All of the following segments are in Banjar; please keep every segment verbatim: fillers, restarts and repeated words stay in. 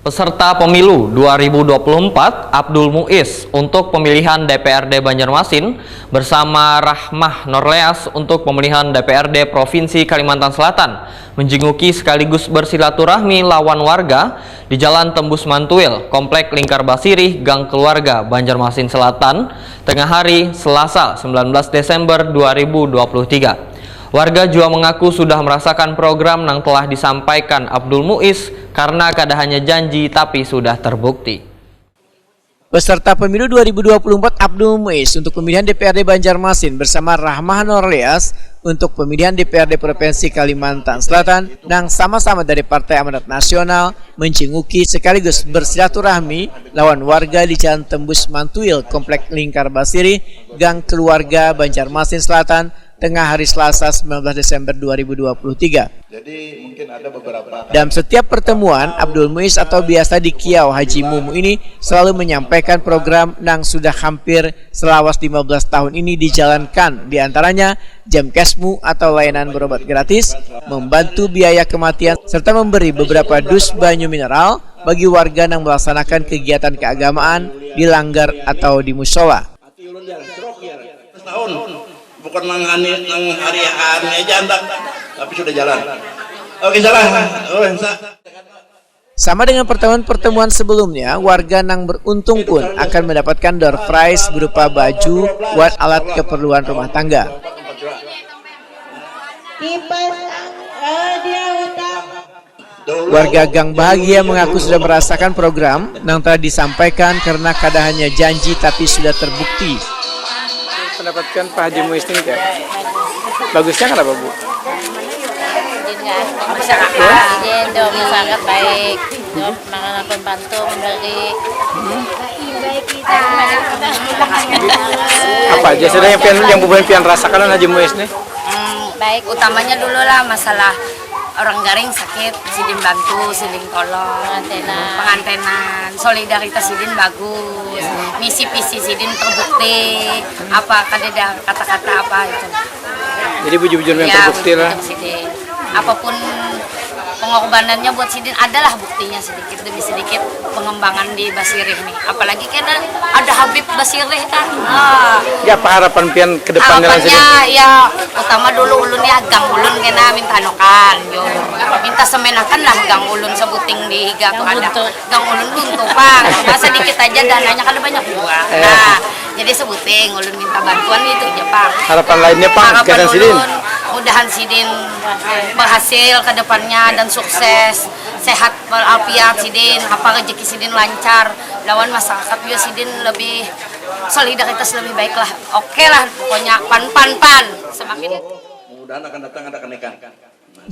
Peserta Pemilu dua ribu dua puluh empat, Abdul Muiz untuk pemilihan D P R D Banjarmasin bersama Rahmah Norleas untuk pemilihan D P R D Provinsi Kalimantan Selatan menjinguki sekaligus bersilaturahmi lawan warga di Jalan Tembus Mantuil, Komplek Lingkar Basirih, Gang Keluarga, Banjarmasin Selatan, tengah hari, Selasa, sembilan belas Desember dua ribu dua puluh tiga. Warga jua mengaku sudah merasakan program nang telah disampaikan Abdul Muiz karena kada hanya janji tapi sudah terbukti. Peserta Pemilu dua ribu dua puluh empat Abdul Muiz untuk pemilihan D P R D Banjarmasin bersama Rahmah Norleas untuk pemilihan D P R D Provinsi Kalimantan Selatan nang sama-sama dari Partai Amanat Nasional menjinguki sekaligus bersilaturahmi lawan warga di Jalan Tembus Mantuil, Komplek Lingkar Basirih, Gang Keluarga, Banjarmasin Selatan, tengah hari Selasa, sembilan belas Desember dua ribu dua puluh tiga. Jadi, mungkin ada beberapa. Dalam setiap pertemuan, Abdul Muiz atau biasa dikiau Haji Mumu ini selalu menyampaikan program nang sudah hampir selawas lima belas tahun ini dijalankan, di antaranya Jamkesmu atau layanan berobat gratis, membantu biaya kematian, serta memberi beberapa dus banyu mineral bagi warga nang melaksanakan kegiatan keagamaan di langgar atau di musola. Ati ulun jar, stroke jar. Setahun. Bukan nang hari, nang hari, hari aja andak, tapi sudah jalan. Oke, salah. Oh, sa- Sama dengan pertemuan-pertemuan sebelumnya, warga nang beruntung pun akan mendapatkan door prize berupa baju buat alat keperluan rumah tangga. Kipas ang-, eh, dia utang. Warga Gang Bahagia mengaku sudah merasakan program nang telah disampaikan karena kada hanya janji tapi sudah terbukti. Pendapat pian Pak Haji Muiz ini kayak bagusnya kenapa, Bu? Izin kan, masyarakat, izin tuh, masyarakat baik, tuh, makan apa bantu, memberi. Apa aja sudah yang pian, yang bubuhan pian rasakan lawan Haji Muiz nih? Hmm, baik, utamanya dulu lah masalah orang garing sakit, sidin bantu, sidin tolong. Pengantenan. Pengantenan, solidaritas sidin bagus, misi visi sidin terbukti, apa kadada kata-kata apa itu. Jadi bujur-bujur yang Ya, terbukti lah. Bujur sidin. Apapun pengorbanannya buat sidin adalah buktinya sedikit demi sedikit pengembangan di Basirih nih. Apalagi kan ada Habib Basirih kan. Ah. Ya, apa harapan pian ke depannya lah Harapannya sidin? Ya utama dulu ulun ya gang ulun kena minta anokan, yo. Minta semenakan lah gang ulun sebuting di higa tuh ada. Gang ulun buntu pang. Nah, sedikit aja dananya kada banyak jua. Eh. Nah, jadi sebuting ulun minta bantuan itu aja pang. Harapan lainnya, Pak, Harapan gasan sidin? Ulun mudahan sidin berhasil ke depannya dan sukses, sehat walafiat sidin, apa rezeki sidin lancar, lawan masyarakat juga sidin lebih solidaritas lebih baik lah. Oke lah, pokoknya pan pan pan semakin. Mudahan akan datang ada kenaikan.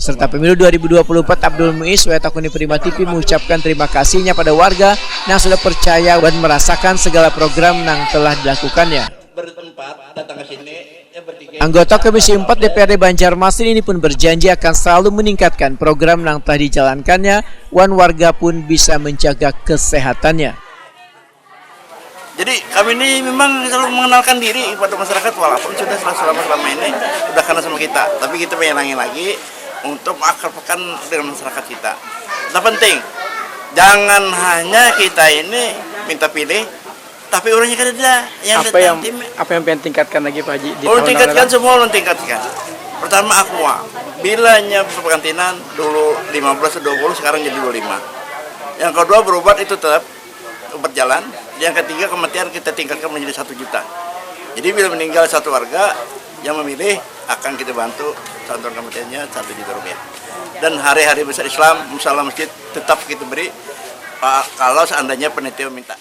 Peserta Pemilu dua ribu dua puluh empat Abdul Muiz, W Takuni Prima T V, mengucapkan terima kasihnya pada warga yang sudah percaya dan merasakan segala program yang telah dilakukannya. Bertempat datang ke sini, ya, bertiga. Anggota Komisi empat D P R D Banjarmasin ini pun berjanji akan selalu meningkatkan program yang telah dijalankannya, wan warga pun bisa menjaga kesehatannya. Jadi, kami ini memang selalu mengenalkan diri kepada masyarakat, walaupun sudah selama-selama ini sudah kenal sama kita, tapi kita mengulangi lagi untuk mengakrabkan dengan masyarakat kita. Nah, penting, jangan hanya kita ini minta pilih, tapi orangnya kada ada. Yang Apa yang, datang tim apa yang pengen tingkatkan lagi, Pak Haji, di Ulun tahun tingkatkan akan semua, ulun tingkatkan. Pertama, Aqua. Bilanya perkantinan dulu lima belas atau dua puluh, sekarang jadi dua puluh lima. Yang kedua, berobat itu tetap obat jalan. Yang ketiga, kematian kita tingkatkan menjadi satu juta. Jadi, bila meninggal satu warga, yang memilih akan kita bantu santunan kematiannya satu juta rupiah. Dan hari-hari besar Islam, musala masjid tetap kita beri, pa-, kalau seandainya panitia minta.